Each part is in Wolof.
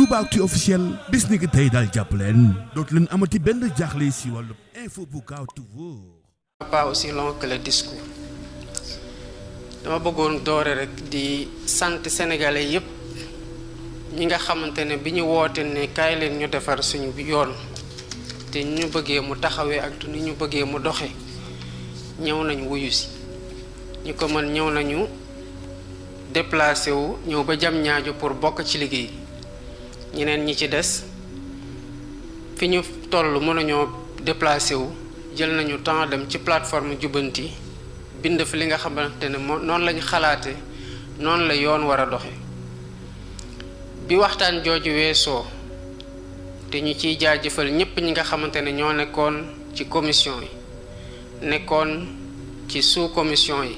Toubaactu officiel bis ni ki tey daal jàpp leen dootu leen amati benn jaaxle si wàllu info bu gaaw te wóor. Pas aussi long que le discours dama bëggoon doore rek di sant sénégalais yépp ñi nga xamante ne bi ñu woote ne kaay leen ñu defar suñu yoon te ñu bëggee mu taxawee ak ni ñu bëggee mu doxe ñëw nañ wuyu si ñi ko mën ñëw nañu déplacé wu ñëw ba jam ñaajo pour bokk ci liggéey ñeneen ñi ci des fi ñu toll mënuñoo déplacé wu jël nañu temps dem ci plateforme jubbanti bind fi li nga xamante ne noonu lañu xalaate noonu la yoon war a doxe bi waxtaan jooju weesoo te ñu ciy jaajëfal ñépp ñi nga xamante ne ñoo nekkoon ci commission yi nekkoon ci sous commission yi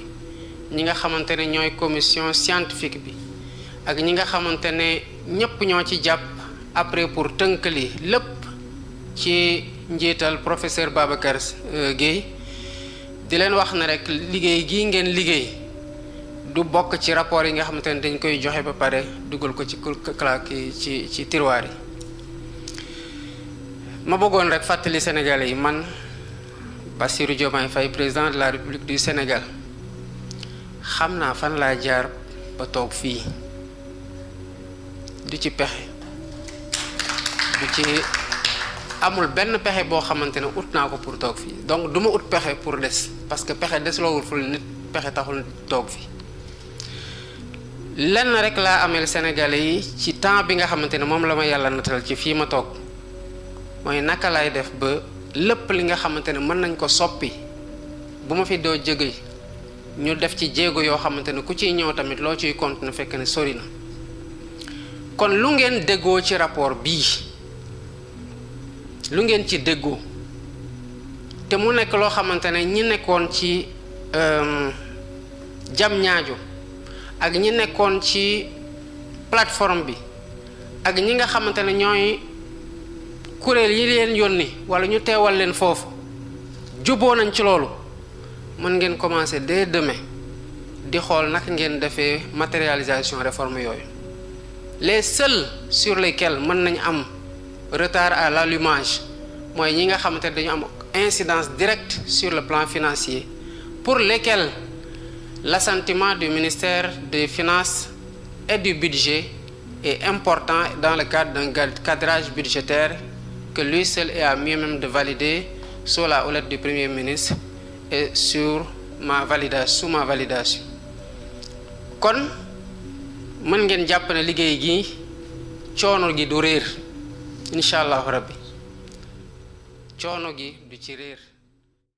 ñi nga xamante ne ñooy commission scientifique bi ak ñi nga xamante ne ñépp ñoo ci jàpp après pour tënkali lépp ci njiital professeur Babacar Guèye di leen wax ne rek liggéey gii ngeen liggéey du bokk ci rapport yi nga xamante ne dañ koy joxe ba pare dugal ko ci claque ci tiroir yi ma bëggoon rek fàttali Sénégalais yi man Bassirou Diomaye Faye président de la République du Sénégal xam naa fan laa jaar ba toog fii du ci pexe du ci amul benn pexe boo xamante ne ut naa ko pour toog fii donc du ma ut pexe pour des parce que pexe desloowul ful nit pexe taxul toog fii lenn rek laa ameel Sénégalais yi ci temps bi nga xamante ne moom la ma yàlla natal ci fii ma toog mooy naka lay def ba lépp li nga xamante ne mën nañ ko soppi bu ma fi doo jóge ñu def ci jéego yoo xamante ne ku ciy ñëw tamit loo ciy continuer fekk ne sori na kon lu ngeen déggoo ci rapport bii lu ngeen ci déggoo te mu nekk loo xamante ne ñi nekkoon ci jam ñaajo ak ñi nekkoon ci plateforme bi ak ñi nga xamante ne ñooy kuréel yi leen yónni wala ñu teewal leen foofu juboo nañ ci loolu mën ngeen commencer dès demain di xool naka ngeen defee matérialisation réforme yooyu les seuls sur lesquels mën nañ am retard à l'allumage mooy ñi nga xamante ne dañu am incidence directe sur le plan financier pour lesquels l'assentiment du ministère des Finances et du Budget est important dans le cadre d'un cadrage budgétaire que lui seul est à mieux même de valider sous la houlette du Premier ministre et sous ma validation kon mën ngeen jàpp ne liggéey gi coono gi du réer incha allahu rabbi coono gi du ci réer